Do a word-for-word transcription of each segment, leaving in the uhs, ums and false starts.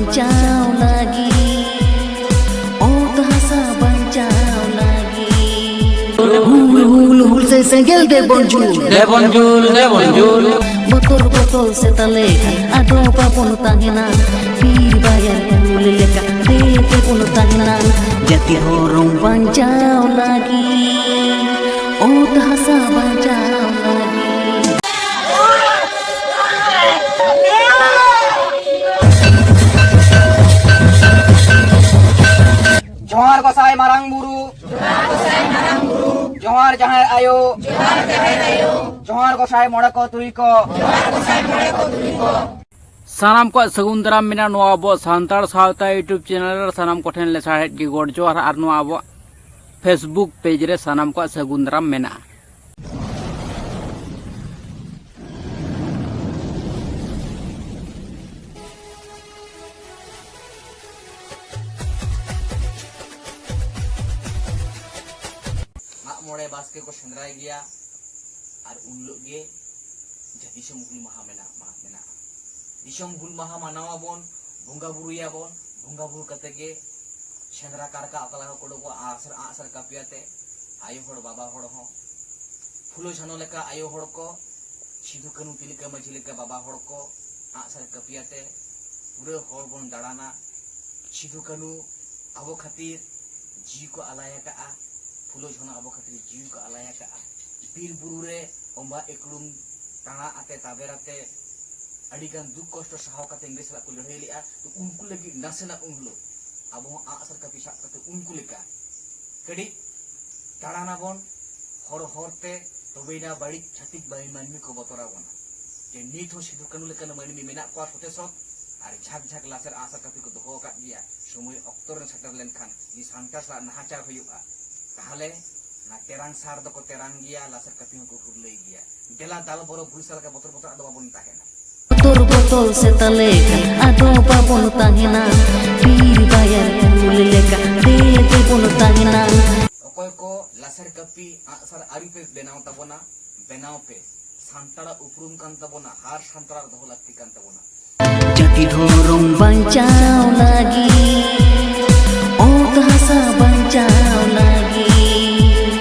ᱵᱟᱧᱪᱟᱣ ᱞᱟᱹᱜᱤᱫ, ᱚᱛ ᱦᱟᱥᱟ ᱵᱟᱧᱪᱟᱣ ᱞᱟᱹᱜᱤᱫ᱾ ᱦᱩᱞ, ᱦᱩᱞ, ᱦᱩᱞ ᱥᱮ ᱥᱮᱸᱜᱮᱞ ᱫᱮᱵᱚᱱ ᱡᱩᱞ᱾ ᱫᱮᱵᱚᱱ ᱡᱩᱞ, ᱫᱮᱵᱚᱱ ᱡᱩᱞ᱾ ᱵᱚᱛᱚᱨ, ᱵᱚᱛᱚᱨ ᱥᱮ ᱛᱟᱞᱮ ᱠᱷᱟᱱ ᱟᱫᱚ ᱵᱟᱵᱚᱱ ᱛᱟᱦᱮᱱᱟ᱾ ᱵᱤᱨ ᱵᱟᱭᱟᱨ ᱩᱞ ᱞᱮᱠᱟ ᱫᱮ ᱛᱮᱵᱚᱱ ᱛᱟᱦᱮᱱᱟ᱾ ᱡᱟᱹᱛᱤ ᱫᱷᱚᱨᱚᱢ ᱵᱟᱧᱪᱟᱣ ᱞᱟᱹᱜᱤᱫ, ᱚᱛ ᱦᱟᱥᱟ ᱵᱟᱧᱪᱟᱣ ᱞᱟᱹᱜᱤᱫ᱾ ᱡᱚᱦᱟᱨ ᱜᱚᱸᱥᱟᱭ ᱢᱟᱨᱟᱝ ᱵᱩᱨᱩ, ᱡᱚᱦᱟᱨ ᱡᱟᱦᱮᱨ ᱟᱭᱳ, ᱡᱚᱦᱟᱨ ᱜᱚᱸᱥᱟᱭ ᱢᱚᱬᱮ ᱠᱚ ᱛᱩᱨᱩᱭ ᱠᱚ᱾ ᱥᱟᱱᱟᱢ ᱠᱚᱣᱟᱜ ᱥᱟᱹᱜᱩᱱ ᱫᱟᱨᱟᱢ ᱢᱮᱱᱟᱜᱼᱟ ᱱᱚᱣᱟ ᱟᱵᱚ ᱥᱟᱱᱛᱟᱲ ᱥᱟᱶᱛᱟ YouTube ᱪᱮᱱᱮᱞ ᱨᱮ᱾ ᱥᱟᱱᱟᱢ ᱠᱚᱴᱷᱮᱱ ᱞᱮᱥᱟᱲᱦᱮᱫ ᱜᱮ ᱜᱚᱰ ᱡᱚᱦᱟᱨ ᱟᱨ ᱱᱚᱣᱟ ᱟᱵᱚᱣᱟᱜ Facebook ᱯᱮᱡᱽ ᱨᱮ ᱥᱟᱱᱟᱢ ᱠᱚᱣᱟᱜ ᱥᱟᱹᱜᱩᱱ ᱫᱟᱨᱟᱢ ᱢᱮᱱᱟᱜᱼᱟ᱾ ᱢᱟᱜ ᱢᱚᱬᱮ ᱵᱟᱥᱠᱮ ᱠᱚ ᱥᱮᱸᱫᱽᱨᱟᱭ ᱜᱮᱭᱟ ᱟᱨ ᱩᱱ ᱦᱤᱞᱳᱜ ᱜᱮ ᱡᱟᱦᱟᱸ ᱫᱤᱥᱚᱢ ᱦᱩᱞ ᱢᱟᱦᱟ ᱢᱮᱱᱟᱜ, ᱢᱟ-, ᱢᱮᱱᱟᱜᱼᱟ᱾ ᱫᱤᱥᱚᱢ ᱦᱩᱞ ᱢᱟᱦᱟ ᱢᱟᱱᱟᱣ ᱟᱵᱚᱱ, ᱵᱚᱸᱜᱟ ᱵᱩᱨᱩᱭᱟᱵᱚᱱ, ᱵᱚᱸᱜᱟ ᱵᱩᱨᱩ ᱠᱟᱛᱮ ᱜᱮ ᱥᱮᱸᱫᱽᱨᱟ ᱠᱟᱨᱠᱟ ᱚᱠᱟ ᱞᱮᱠᱟ ᱠᱚ ᱩᱰᱩᱠᱚᱜᱼᱟ ᱟᱸᱜᱼᱥᱟᱨ, ᱟᱸᱜᱼᱥᱟᱨ ᱠᱟᱹᱯᱤ ᱟᱛᱮ, ᱟᱭᱳ ᱦᱚᱲ ᱵᱟᱵᱟ ᱦᱚᱲ ᱦᱚᱸ, ᱯᱷᱩᱞᱳ ᱡᱷᱟᱱᱚ ᱞᱮᱠᱟ ᱟᱭᱳ ᱦᱚᱲ ᱠᱚ, ᱥᱤᱫᱷᱩ ᱠᱟᱹᱱᱦᱩ ᱛᱤᱞᱠᱟᱹ ᱢᱟᱹᱡᱷᱤ ᱞᱮᱠᱟ ᱵᱟᱵᱟ ᱦᱚᱲ ᱠᱚ ᱟᱸᱜᱼᱥᱟᱨ ᱠᱟᱹᱯᱤ ᱟᱛᱮ ᱯᱩᱨᱟᱹ ᱦᱚᱲ ᱵᱚᱱ ᱫᱟᱬᱟᱱᱟ᱾ ᱥᱤᱫᱷᱩ ᱠᱟᱹᱱᱦᱩ ᱟᱵᱚ ᱠᱷᱟᱹᱛᱤᱨ ᱡᱤᱣᱤ ᱠᱚ ᱟᱞᱟᱭ ᱟᱠᱟᱫᱼᱟ, ᱯᱷᱩᱞᱳ ᱡᱷᱟᱱᱚ ᱟᱵᱚ ᱠᱷᱟᱹᱛᱤᱨ ᱡᱤᱣᱤ ᱠᱚ ᱟᱞᱟᱭ ᱟᱠᱟᱫᱼᱟ᱾ ᱵᱤᱨ ᱵᱩᱨᱩ ᱨᱮ ᱚᱢᱵᱟ ᱮᱠᱲᱩᱢ ᱛᱟᱬᱟ ᱟᱛᱮ, ᱛᱟᱵᱮᱨ ᱟᱛᱮ, ᱟᱹᱰᱤᱜᱟᱱ ᱫᱩᱠ ᱠᱚᱥᱴᱚ ᱥᱟᱦᱟᱣ ᱠᱟᱛᱮ ᱤᱝᱨᱮᱡᱽ ᱥᱟᱞᱟᱜ ᱠᱚ ᱞᱟᱹᱲᱦᱟᱹᱭ ᱞᱮᱫᱼᱟ᱾ ᱛᱚ ᱩᱱᱠᱩ ᱞᱟᱹᱜᱤᱫ ᱱᱟᱥᱮᱱᱟᱜ ᱩᱱ ᱦᱤᱞᱳᱜ ᱟᱵᱚ ᱦᱚᱸ ᱟᱸᱜᱼᱥᱟᱨ ᱠᱟᱹᱯᱤ ᱥᱟᱵ ᱠᱟᱛᱮ ᱩᱱᱠᱩ ᱞᱮᱠᱟ ᱠᱟᱹᱴᱤᱡ ᱫᱟᱬᱟᱱᱟᱵᱚᱱ ᱦᱚᱨ ᱦᱚᱨ ᱛᱮ, ᱛᱚᱵᱮᱭᱮᱱᱟ ᱵᱟᱹᱲᱤᱡ ᱪᱷᱟᱹᱛᱤᱠ ᱵᱟᱹᱲᱤᱡ ᱢᱟᱹᱱᱢᱤ ᱠᱚ ᱵᱚᱛᱚᱨᱟᱵᱚᱱᱟ᱾ ᱡᱮ ᱱᱤᱛ ᱦᱚᱸ ᱥᱤᱫᱷᱩ ᱠᱟᱹᱱᱦᱩ ᱞᱮᱠᱟᱱ ᱢᱟᱹᱱᱢᱤ ᱢᱮᱱᱟᱜ ᱠᱚᱣᱟ ᱥᱚᱛᱮ ᱥᱚᱛ, ᱟᱨ ᱡᱷᱟᱠ ᱡᱷᱟᱠ ᱞᱟᱥᱮᱨ ᱟᱸᱜᱼᱥᱟᱨ ᱠᱟᱹᱯᱤ ᱠᱚ ᱫᱚᱦᱚ ᱟᱠᱟᱫ ᱜᱮᱭᱟ᱾ ᱥᱚᱢᱚᱭ ᱚᱠᱛᱚ ᱨᱮ ᱥᱮᱴᱮᱨ ᱞᱮᱱᱠᱷᱟᱱ ᱡᱩᱫᱤ ᱥᱟᱱᱛᱟᱲ ᱥᱟᱞᱟᱜ ᱱᱟᱦᱟᱪᱟᱨ ᱦᱩᱭᱩᱜᱼᱟ, ᱛᱟᱦᱚᱞᱮ ᱚᱱᱟ ᱛᱮᱨᱟᱝ ᱥᱟᱨ ᱫᱚᱠᱚ ᱛᱮᱨᱟᱝ ᱜᱮᱭᱟ, ᱞᱟᱥᱮᱨ ᱠᱟᱹᱯᱤ ᱦᱚᱸᱠᱚ ᱦᱩᱨᱞᱟᱹᱭ ᱜᱮᱭᱟ᱾ ᱫᱮᱞᱟ ᱫᱟᱞ ᱵᱚᱨᱚ ᱵᱩᱨᱩ ᱥᱟᱞᱟᱜ ᱵᱚᱛᱚᱨ ᱵᱚᱛᱚᱨ ᱟᱫᱚ ᱵᱟᱵᱚᱱ ᱛᱟᱦᱮᱱᱟ᱾ ᱵᱚᱛᱚᱨ ᱵᱚᱛᱚᱨ ᱥᱮᱛᱟ ᱞᱮᱠᱟ ᱟᱫᱚ ᱵᱟᱵᱚᱱ ᱛᱟᱦᱮᱱᱟ᱾ ᱵᱤᱨ ᱵᱟᱭᱟᱨ ᱩᱞ ᱞᱮᱠᱟ ᱫᱮ ᱛᱮᱵᱚᱱ ᱛᱟᱦᱮᱱᱟ᱾ ᱚᱠᱚᱭ ᱠᱚ ᱞᱟᱥᱮᱨ ᱠᱟᱹᱯᱤ ᱟᱸᱜᱼᱥᱟᱨ ᱟᱹᱣᱨᱤ ᱯᱮ ᱵᱮᱱᱟᱣ ᱛᱟᱵᱚᱱᱟ, ᱵᱮᱱᱟᱣ ᱯᱮ᱾ ᱥᱟᱱᱛᱟᱲᱟᱜ ᱩᱯᱨᱩᱢ ᱠᱟᱱ ᱛᱟᱵᱚᱱᱟ, ᱦᱟᱨ ᱥᱟᱱᱛᱟᱲᱟᱜ ᱫᱚᱦᱚ ᱞᱟᱹᱠᱛᱤ ᱠᱟᱱ ᱛᱟᱵᱚᱱᱟ᱾ ᱡᱟᱹᱛᱤ ᱫᱷᱚᱨᱚᱢ ᱵᱟᱧᱪᱟᱣ ᱞᱟᱹᱜᱤᱫ, ᱚᱛ ᱦᱟᱥᱟ ᱵᱟᱧᱪᱟᱣ ᱞᱟᱹᱜᱤᱫ,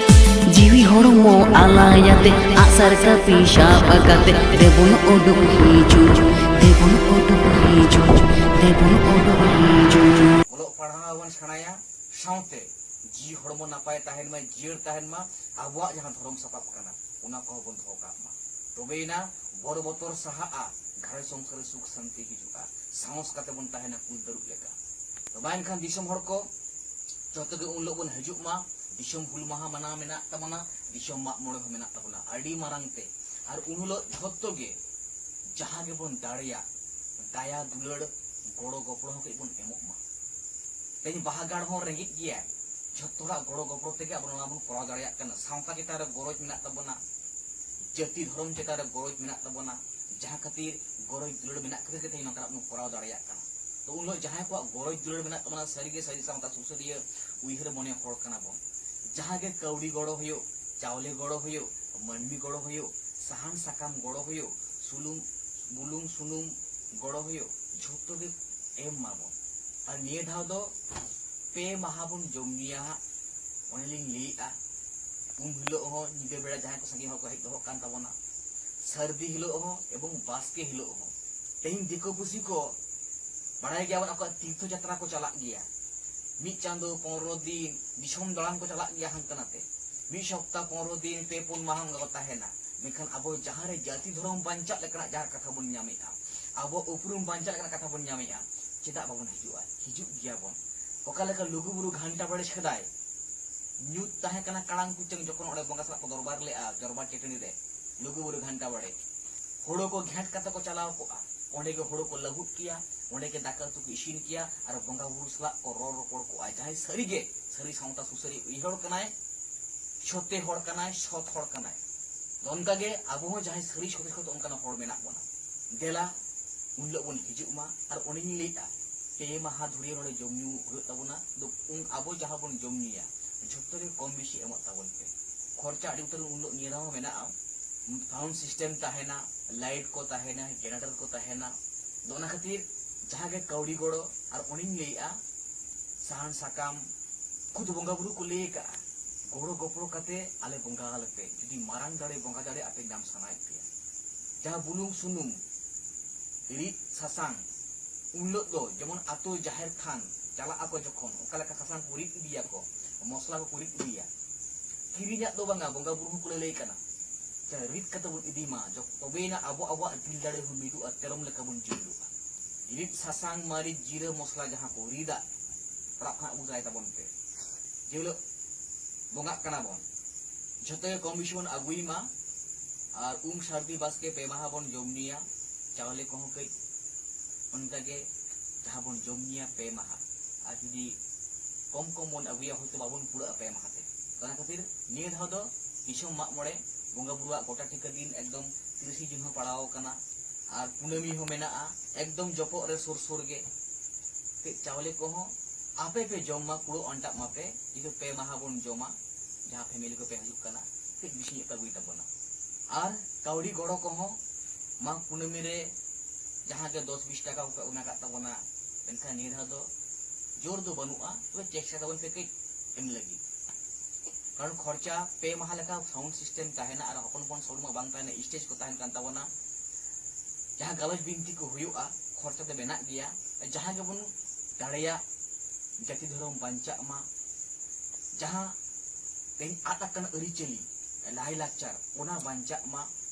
ᱡᱤᱣᱤ ᱦᱚᱲᱢᱚ ᱟᱞᱟᱭᱟᱛᱮ, ᱟᱜᱼᱥᱟᱨ ᱠᱟᱹᱯᱤ ᱥᱟᱵ ᱟᱠᱟᱛᱮ, ᱫᱮᱵᱚᱱ ᱩᱰᱩᱠ ᱦᱤᱡᱩᱜ, ᱫᱮᱵᱚᱱ ᱩᱰᱩᱠ ᱦᱤᱡᱩᱜ, ᱫᱮᱵᱚᱱ ᱩᱰᱩᱠ ᱦᱤᱡᱩᱜ᱾ ᱚᱞᱚᱜ ᱯᱟᱲᱦᱟᱣ ᱵᱚᱱ ᱥᱮᱬᱟᱭᱟ, ᱥᱟᱶᱛᱮ ᱡᱤᱣᱤ ᱦᱚᱲᱢᱚ ᱱᱟᱯᱟᱭ ᱛᱟᱦᱮᱱ ᱢᱟ, ᱡᱤᱭᱟᱹᱲ ᱛᱟᱦᱮᱱ ᱢᱟ, ᱟᱵᱚᱣᱟᱜ ᱡᱟᱦᱟᱸ ᱫᱷᱚᱨᱚᱢ ᱥᱟᱯᱟᱵ ᱠᱟᱱᱟ, ᱚᱱᱟ ᱠᱚᱦᱚᱸ ᱵᱚᱱ ᱫᱚᱦᱚ ᱠᱟᱜ ᱢᱟ᱾ ᱛᱚᱵᱮᱭᱮᱱᱟ ᱵᱚᱨᱚ ᱵᱚᱛᱚᱨ ᱥᱟᱦᱟᱜᱼᱟ, ᱜᱷᱟᱨᱚᱸᱡᱽ ᱥᱚᱝᱥᱟᱨ ᱨᱮ ᱥᱩᱠ ᱥᱟᱱᱛᱤ ᱦᱤᱡᱩᱜᱼᱟ᱾ ᱥᱟᱦᱚᱥ ᱠᱟᱛᱮ ᱵᱚᱱ ᱛᱟᱦᱮᱱᱟ ᱠᱩᱞ ᱛᱟᱹᱨᱩᱵ ᱞᱮᱠᱟ᱾ ᱛᱚ ᱢᱟ ᱮᱱᱠᱷᱟᱱ ᱫᱤᱥᱚᱢ ᱦᱚᱲ ᱠᱚ, ᱡᱚᱛᱚ ᱜᱮ ᱩᱱ ᱦᱤᱞᱳᱜ ᱵᱚᱱ ᱦᱤᱡᱩᱜ ᱢᱟ᱾ ᱫᱤᱥᱚᱢ ᱦᱩᱞ ᱢᱟᱦᱟ ᱢᱟᱱᱟᱣ ᱢᱮᱱᱟᱜ ᱛᱟᱵᱚᱱᱟ, ᱫᱤᱥᱚᱢ ᱢᱟᱜ ᱢᱚᱬᱮ ᱦᱚᱸ ᱢᱮᱱᱟᱜ ᱛᱟᱵᱚᱱᱟ, ᱟᱹᱰᱤ ᱢᱟᱨᱟᱝ ᱛᱮ᱾ ᱟᱨ ᱩᱱ ᱦᱤᱞᱳᱜ ᱡᱷᱚᱛᱚ ᱜᱮ ᱡᱟᱦᱟᱸ ᱜᱮᱵᱚᱱ ᱫᱟᱲᱮᱭᱟᱜ, ᱫᱟᱭᱟ ᱫᱩᱞᱟᱹᱲ, ᱜᱚᱲᱚ ᱜᱚᱯᱚᱲᱚ ᱦᱚᱸ ᱠᱟᱹᱡ ᱵᱚᱱ ᱮᱢᱚᱜ ᱢᱟ᱾ ᱛᱮᱦᱮᱧ ᱵᱟᱦᱟ ᱜᱟᱲ ᱦᱚᱸ ᱨᱮᱸᱜᱮᱡ ᱜᱮᱭᱟᱭ, ᱡᱷᱚᱛᱚ ᱦᱚᱲᱟᱜ ᱜᱚᱲᱚ ᱜᱚᱯᱚᱲᱚ ᱛᱮᱜᱮ ᱟᱵᱚ ᱱᱚᱣᱟ ᱵᱚᱱ ᱠᱚᱨᱟᱣ ᱫᱟᱲᱮᱭᱟᱜ ᱠᱟᱱᱟ᱾ ᱥᱟᱶᱛᱟ ᱪᱮᱛᱟᱱ ᱨᱮ ᱜᱚᱨᱚᱡᱽ ᱢᱮᱱᱟᱜ ᱛᱟᱵᱚᱱᱟ, ᱡᱟᱹᱛᱤ ᱫᱷᱚᱨᱚᱢ ᱪᱮᱛᱟᱱ ᱨᱮ ᱜᱚᱨᱚᱡᱽ ᱢᱮᱱᱟᱜ ᱛᱟᱵᱚᱱᱟ, ᱡᱟᱦᱟᱸ ᱠᱷᱟᱹᱛᱤᱨ ᱜᱚᱨᱚᱡᱽ ᱫᱩᱞᱟᱹᱲ ᱢᱮᱱᱟᱜ ᱠᱷᱟᱹᱛᱤᱨ ᱜᱮ ᱛᱮᱦᱮᱧ ᱱᱚᱝᱠᱟᱱᱟᱜ ᱵᱚᱱ ᱠᱚᱨᱟᱣ ᱫᱟᱲᱮᱭᱟᱜ ᱠᱟᱱᱟ᱾ ᱛᱚ ᱩᱱ ᱦᱤᱞᱳᱜ ᱡᱟᱦᱟᱸᱭ ᱠᱚᱣᱟᱜ ᱜᱚᱨᱚᱡᱽ ᱫᱩᱞᱟᱹᱲ ᱢᱮᱱᱟᱜ ᱛᱟᱵᱚᱱᱟ, ᱥᱟᱹᱨᱤᱜᱮ ᱥᱟᱹᱨᱤ ᱥᱟᱶᱛᱟ ᱥᱩᱥᱟᱹᱨᱤᱭᱟᱹ ᱩᱭᱦᱟᱹᱨ ᱢᱚᱱᱮ ᱦᱚᱲ ᱠᱟᱱᱟ ᱵᱚᱱ᱾ ᱡᱟᱦᱟᱸ ᱜᱮ ᱠᱟᱹᱣᱰᱤ ᱜᱚᱲᱚ ᱦᱩᱭᱩᱜ, ᱪᱟᱣᱞᱮ ᱜᱚᱲᱚ ᱦᱩᱭᱩᱜ, ᱢᱟᱹᱱᱢᱤ ᱜᱚᱲᱚ ᱦᱩᱭᱩᱜ, ᱥᱟᱦᱟᱱ ᱥᱟᱠᱟᱢ ᱜᱚᱲᱚ ᱦᱩᱭᱩᱜ, ᱥᱩᱞᱩᱝ ᱵᱩᱞᱩᱝ ᱥᱩᱱᱩᱢ ᱜᱚᱲᱚ ᱦᱩᱭᱩᱜ, ᱡᱷᱚᱛᱚ ᱜᱮ ᱮᱢ ᱢᱟᱵᱚᱱ᱾ ᱟᱨ ᱱᱤᱭᱟᱹ ᱫᱷᱟᱣ ᱫᱚ ᱯᱮ ᱢᱟᱦᱟ ᱵᱚᱱ ᱡᱚᱢ ᱧᱩᱭᱟ ᱦᱟᱸᱜ᱾ ᱚᱱᱮᱞᱤᱧ ᱞᱟᱹᱭᱮᱫᱼᱟ, ᱩᱢ ᱦᱤᱞᱳᱜ ᱦᱚᱸ ᱧᱤᱫᱟᱹ ᱵᱮᱲᱟ ᱡᱟᱦᱟᱸᱭ ᱠᱚ ᱥᱟᱺᱜᱤᱧ ᱦᱚᱲ ᱠᱚ ᱦᱮᱡ ᱫᱚᱦᱚᱜ ᱠᱟᱱ ᱛᱟᱵᱚᱱᱟ, ᱥᱟᱹᱨᱫᱤ ᱦᱤᱞᱳᱜ ᱦᱚᱸ ᱮᱵᱚᱝ ᱵᱟᱥᱠᱮ ᱦᱤᱞᱳᱜ ᱦᱚᱸ᱾ ᱛᱮᱦᱮᱧ ᱫᱤᱠᱩ ᱯᱩᱥᱤ ᱠᱚ ᱵᱟᱲᱟᱭ ᱜᱮᱭᱟᱵᱚᱱ, ᱟᱠᱚᱣᱟᱜ ᱛᱤᱨᱛᱷᱚ ᱡᱟᱛᱨᱟ ᱠᱚ ᱪᱟᱞᱟᱜ ᱜᱮᱭᱟ, ᱢᱤᱫ ᱪᱟᱸᱫᱳ ᱯᱚᱱᱨᱚ ᱫᱤᱱ ᱫᱤᱥᱚᱢ ᱫᱟᱬᱟᱱ ᱠᱚ ᱪᱟᱞᱟᱜ ᱜᱮᱭᱟ ᱦᱟᱱᱛᱮ ᱱᱟᱛᱮ, ᱢᱤᱫ ᱥᱚᱯᱛᱟ ᱯᱚᱱᱨᱚ ᱫᱤᱱ ᱯᱮ ᱯᱩᱱ ᱢᱟᱦᱟ ᱚᱱᱠᱟ ᱠᱚ ᱛᱟᱦᱮᱱᱟ᱾ ᱢᱮᱱᱠᱷᱟᱱ ᱟᱵᱚ ᱡᱟᱦᱟᱸ ᱨᱮ ᱡᱟᱹᱛᱤ ᱫᱷᱚᱨᱚᱢ ᱵᱟᱧᱪᱟᱜ ᱞᱮᱠᱟᱱᱟᱜ ᱡᱟᱦᱟᱸ ᱠᱟᱛᱷᱟ ᱵᱚᱱ ᱧᱟᱢᱮᱫᱼᱟ, ᱟᱵᱚ ᱩᱯᱨᱩᱢ ᱵᱟᱧᱪᱟᱜ ᱞᱮᱠᱟᱱᱟᱜ ᱠᱟᱛᱷᱟ ᱵᱚᱱ ᱧᱟᱢᱮᱫᱼᱟ, ᱪᱮᱫᱟᱜ ᱵᱟᱵᱚᱱ ᱦᱤᱡᱩᱜᱼᱟ? ᱦᱤᱡᱩᱜ ᱜᱮᱭᱟᱵᱚᱱ᱾ ᱚᱠᱟ ᱞᱮᱠᱟ ᱞᱩᱜᱩᱵᱩᱨᱩ ᱜᱷᱟᱱᱴᱟ ᱵᱟᱲᱮ ᱥᱮᱫᱟᱭ ᱧᱩᱛ ᱛᱟᱦᱮᱸ ᱠᱟᱱᱟ ᱠᱟᱲᱟᱝ ᱠᱩᱪᱟᱹᱝ, ᱡᱚᱠᱷᱚᱱ ᱚᱸᱰᱮ ᱵᱚᱸᱜᱟ ᱥᱟᱞᱟᱜ ᱠᱚ ᱫᱚᱨᱵᱟᱨ ᱞᱮᱫᱼᱟ ᱡᱚᱨᱵᱟ ᱪᱟᱹᱴᱟᱹᱱᱤ ᱨᱮ, ᱞᱩᱜᱩᱵᱩᱨᱩ ᱜᱷᱟᱱᱴᱟ ᱵᱟᱲᱮ, ᱦᱳᱲᱳ ᱠᱚ ᱜᱷᱮᱸᱴ ᱠᱟᱛᱮ ᱠᱚ ᱪᱟᱞᱟᱣ ᱠᱚᱜᱼᱟ᱾ ᱚᱸᱰᱮ ᱜᱮ ᱦᱳᱲᱳ ᱠᱚ ᱞᱟᱹᱦᱩᱫ ᱠᱮᱭᱟ, ᱚᱸᱰᱮ ᱜᱮ ᱫᱟᱠᱟ ᱩᱛᱩ ᱠᱚ ᱤᱥᱤᱱ ᱠᱮᱭᱟ ᱟᱨ ᱵᱚᱸᱜᱟ ᱵᱩᱨᱩ ᱥᱟᱞᱟᱜ ᱠᱚ ᱨᱚᱲ ᱨᱚᱯᱚᱲ ᱠᱚᱜᱼᱟ᱾ ᱡᱟᱦᱟᱸᱭ ᱥᱟᱹᱨᱤᱜᱮ ᱥᱟᱹᱨᱤ ᱥᱟᱶᱛᱟ ᱥᱩᱥᱟᱹᱨᱤᱭᱟᱹ ᱩᱭᱦᱟᱹᱨ ᱠᱟᱱᱟᱭ, ᱥᱚᱛᱮ ᱦᱚᱲ ᱠᱟᱱᱟᱭ, ᱥᱚᱛ ᱦᱚᱲ ᱠᱟᱱᱟᱭ᱾ ᱛᱚ ᱚᱱᱠᱟᱜᱮ ᱟᱵᱚ ᱦᱚᱸ ᱡᱟᱦᱟᱸᱭ ᱥᱟᱹᱨᱤ ᱥᱚᱛᱮ ᱥᱚᱛ ᱚᱱᱠᱟᱱ ᱦᱚᱲ ᱢᱮᱱᱟᱜ ᱵᱚᱱᱟ, ᱫᱮᱞᱟ ᱩᱱ ᱦᱤᱞᱳᱜ ᱵᱚᱱ ᱦᱤᱡᱩᱜ ᱢᱟ᱾ ᱟᱨ ᱚᱱᱮᱧ ᱞᱟᱹᱭᱮᱫᱼᱟ, ᱯᱮ ᱢᱟᱦᱟ ᱫᱷᱩᱨᱭᱟᱹ ᱱᱚᱰᱮ ᱡᱚᱢ ᱧᱩ ᱦᱩᱭᱩᱜ ᱛᱟᱵᱚᱱᱟ᱾ ᱟᱫᱚ ᱩᱱ ᱟᱵᱚ ᱡᱟᱦᱟᱸ ᱵᱚᱱ ᱡᱚᱢ ᱧᱩᱭᱟ, ᱡᱷᱚᱛᱚ ᱜᱮ ᱠᱚᱢ ᱵᱮᱥᱤ ᱮᱢᱚᱜ ᱛᱟᱵᱚᱱ ᱯᱮ᱾ ᱠᱷᱚᱨᱪᱟ ᱟᱹᱰᱤ ᱩᱛᱟᱹᱨ ᱩᱱ ᱦᱤᱞᱳᱜ ᱱᱤᱭᱟᱹ ᱫᱷᱟᱣ ᱦᱚᱸ ᱢᱮᱱᱟᱜᱼᱟ, ᱥᱟᱣᱩᱱᱰ ᱥᱤᱥᱴᱮᱢ ᱛᱟᱦᱮᱱᱟ, ᱞᱟᱭᱤᱴ ᱠᱚ ᱛᱟᱦᱮᱱᱟ, ᱡᱮᱱᱟᱨᱮᱴᱟᱨ ᱠᱚ ᱛᱟᱦᱮᱱᱟ, ᱚᱱᱟ ᱠᱷᱟᱹᱛᱤᱨ ᱡᱟᱦᱟᱸ ᱜᱮ ᱠᱟᱹᱣᱰᱤ ᱜᱚᱲᱚ, ᱟᱨ ᱚᱱᱮᱧ ᱞᱟᱹᱭᱮᱜᱼᱟ, ᱥᱟᱦᱟᱱ ᱥᱟᱠᱟᱢ, ᱠᱷᱩᱫ ᱵᱚᱸᱜᱟ ᱵᱩᱨᱩ ᱠᱚ ᱞᱟᱹᱭ ᱟᱠᱟᱜᱼᱟ, ᱜᱚᱲᱚ ᱜᱚᱯᱚᱲᱚ ᱠᱟᱛᱮ ᱟᱞᱮ ᱵᱚᱸᱜᱟ ᱟᱞᱮ ᱯᱮ᱾ ᱡᱩᱫᱤ ᱢᱟᱨᱟᱝ ᱫᱟᱲᱮ, ᱵᱚᱸᱜᱟ ᱫᱟᱲᱮ ᱟᱯᱮ ᱧᱟᱢ ᱥᱟᱱᱟᱭᱮᱫ ᱯᱮᱭᱟ, ᱡᱟᱦᱟᱸ ᱵᱩᱞᱩᱝ ᱥᱩᱱᱩᱢ, ᱨᱤᱫ ᱥᱟᱥᱟᱝ, ᱩᱱ ᱦᱤᱞᱳᱜ ᱫᱚ ᱡᱮᱢᱚᱱ ᱟᱛᱳ ᱡᱟᱦᱮᱨ ᱛᱷᱟᱱ ᱪᱟᱞᱟᱜ ᱟᱠᱚ ᱡᱚᱠᱷᱚᱱ ᱚᱠᱟ ᱞᱮᱠᱟ ᱥᱟᱥᱟᱝ ᱠᱚ ᱨᱤᱫ ᱤᱫᱤᱭᱟᱠᱚ, ᱢᱚᱥᱞᱟ ᱠᱚᱠᱚ ᱨᱤᱫ ᱤᱫᱤᱭᱟ, ᱠᱤᱨᱤᱧᱟᱜ ᱫᱚ ᱵᱟᱝᱟ, ᱵᱚᱸᱜᱟ ᱵᱩᱨᱩ ᱦᱚᱸᱠᱚ ᱞᱟᱹᱞᱟᱹᱭ ᱠᱟᱱᱟ᱾ ᱡᱟᱦᱟᱸ ᱨᱤᱫ ᱠᱟᱛᱮ ᱵᱚᱱ ᱤᱫᱤ ᱢᱟ, ᱡᱚ-, ᱛᱚᱵᱮᱭᱮᱱᱟ ᱟᱵᱚ ᱟᱵᱚᱣᱟᱜ ᱫᱤᱞ ᱫᱟᱲᱮ ᱦᱚᱸ ᱢᱤᱫᱚᱜᱼᱟ, ᱛᱮᱨᱚᱢ ᱞᱮᱠᱟ ᱵᱚᱱ ᱡᱤᱞᱩᱜᱼᱟ᱾ ᱨᱤᱫ ᱥᱟᱥᱟᱝ, ᱢᱟᱹᱨᱤᱪ, ᱡᱤᱨᱟᱹ, ᱢᱚᱥᱞᱟ ᱡᱟᱦᱟᱸ ᱠᱚ ᱨᱤᱫᱟ, ᱚᱲᱟᱜ ᱠᱷᱚᱱᱟᱜ ᱟᱹᱜᱩ ᱛᱚᱨᱟᱭ ᱛᱟᱵᱚᱱ ᱯᱮ᱾ ᱡᱮ ᱦᱤᱞᱳᱜ ᱵᱚᱸᱜᱟᱜ ᱠᱟᱱᱟ ᱵᱚᱱ, ᱡᱷᱚᱛᱚ ᱜᱮ ᱠᱚᱢ ᱵᱮᱥᱤ ᱵᱚᱱ ᱟᱹᱜᱩᱭ ᱢᱟ᱾ ᱟᱨ ᱩᱢ, ᱥᱟᱹᱨᱫᱤ, ᱵᱟᱥᱠᱮ ᱯᱮ ᱢᱟᱦᱟ ᱵᱚᱱ ᱡᱚᱢ ᱧᱩᱭᱟ᱾ ᱪᱟᱣᱞᱮ ᱠᱚᱦᱚᱸ ᱠᱟᱹᱡ ᱚᱱᱠᱟᱜᱮ ᱡᱟᱦᱟᱸ ᱵᱚᱱ ᱡᱚᱢ ᱧᱩᱭᱟ ᱯᱮ ᱢᱟᱦᱟ, ᱟᱨ ᱡᱩᱫᱤ ᱠᱚᱢ ᱠᱚᱢ ᱵᱚᱱ ᱟᱹᱜᱩᱭᱟ, ᱦᱚᱭᱛᱳ ᱵᱟᱵᱚᱱ ᱠᱩᱲᱟᱹᱜᱼᱟ ᱯᱮ ᱢᱟᱦᱟ ᱛᱮ᱾ ᱚᱱᱟ ᱠᱷᱟᱹᱛᱤᱨ ᱱᱤᱭᱟᱹ ᱫᱷᱟᱣ ᱫᱚ ᱫᱤᱥᱚᱢ ᱢᱟᱜ ᱢᱚᱬᱮ ᱵᱚᱸᱜᱟ ᱵᱩᱨᱩᱣᱟᱜ ᱜᱚᱴᱟ ᱴᱷᱤᱠᱟᱹ ᱫᱤᱱ ᱮᱠᱫᱚᱢ ᱛᱤᱨᱤᱥᱮ ᱡᱩᱱ ᱦᱚᱸ ᱯᱟᱲᱟᱣ ᱟᱠᱟᱱᱟ, ᱟᱨ ᱠᱩᱱᱟᱹᱢᱤ ᱦᱚᱸ ᱢᱮᱱᱟᱜᱼᱟ, ᱮᱠᱫᱚᱢ ᱡᱚᱯᱚᱜ ᱨᱮ ᱥᱩᱨ ᱥᱩᱨ ᱜᱮ᱾ ᱠᱟᱹᱡ ᱪᱟᱣᱞᱮ ᱠᱚᱦᱚᱸ ᱟᱯᱮ ᱯᱮ ᱡᱚᱢ ᱢᱟ, ᱠᱩᱲᱟᱹᱣ ᱟᱱᱴᱟᱜ ᱢᱟᱯᱮ, ᱡᱮᱦᱮᱛᱩ ᱯᱮ ᱢᱟᱦᱟ ᱵᱚᱱ ᱡᱚᱢᱟ᱾ ᱡᱟᱦᱟᱸ ᱯᱷᱮᱢᱮᱞᱤ ᱠᱚᱯᱮ ᱦᱤᱡᱩᱜ ᱠᱟᱱᱟ, ᱠᱟᱹᱡ ᱵᱮᱥᱤ ᱧᱚᱜ ᱯᱮ ᱟᱹᱜᱩᱭ ᱛᱟᱵᱚᱱᱟ᱾ ᱟᱨ ᱠᱟᱹᱣᱰᱤ ᱜᱚᱲᱚ ᱠᱚᱦᱚᱸ ᱢᱟᱜᱽ ᱠᱩᱱᱟᱹᱢᱤ ᱨᱮ ᱡᱟᱦᱟᱸ ᱜᱮ ᱫᱚᱥ ᱵᱤᱥ ᱴᱟᱠᱟ ᱠᱚᱯᱮ ᱮᱢ ᱟᱠᱟᱫ ᱛᱟᱵᱚᱱᱟ, ᱢᱮᱱᱠᱷᱟᱱ ᱱᱤᱭᱟᱹ ᱫᱷᱟᱣ ᱫᱚ ᱡᱳᱨ ᱫᱚ ᱵᱟᱹᱱᱩᱜᱼᱟ, ᱛᱚᱵᱮ ᱪᱮᱥᱴᱟ ᱛᱟᱵᱚᱱ ᱯᱮ ᱠᱟᱹᱡ ᱮᱢ ᱞᱟᱹᱜᱤᱫ᱾ ᱠᱟᱨᱚᱱ ᱠᱷᱚᱨᱪᱟ ᱯᱮ ᱢᱟᱦᱟ ᱞᱮᱠᱟ ᱥᱟᱣᱩᱱᱰ ᱥᱤᱥᱴᱮᱢ ᱛᱟᱦᱮᱱᱟ, ᱟᱨ ᱦᱚᱯᱚᱱ ᱦᱚᱯᱚᱱ ᱥᱟᱣᱩᱱᱰ ᱢᱟ ᱵᱟᱝ ᱛᱟᱦᱮᱱᱟ, ᱥᱴᱮᱡᱽ ᱠᱚ ᱛᱟᱦᱮᱱ ᱠᱟᱱ ᱛᱟᱵᱚᱱᱟ, ᱡᱟᱦᱟᱸ ᱜᱟᱞᱚᱪ ᱵᱤᱱᱛᱤ ᱠᱚ ᱦᱩᱭᱩᱜᱼᱟ, ᱠᱷᱚᱨᱪᱟ ᱫᱚ ᱢᱮᱱᱟᱜ ᱜᱮᱭᱟ᱾ ᱡᱟᱦᱟᱸ ᱜᱮᱵᱚᱱ ᱫᱟᱲᱮᱭᱟᱜ, ᱡᱟᱹᱛᱤ ᱫᱷᱚᱨᱚᱢ ᱵᱟᱧᱪᱟᱜ ᱢᱟ, ᱡᱟᱦᱟᱸ ᱛᱮᱦᱮᱧ ᱟᱫ ᱟᱠᱟᱱ ᱟᱹᱨᱤᱪᱟᱹᱞᱤ, ᱞᱟᱭᱼᱞᱟᱠᱪᱟᱨ, ᱚᱱᱟ ᱵᱟᱧᱪᱟᱜ ᱢᱟ,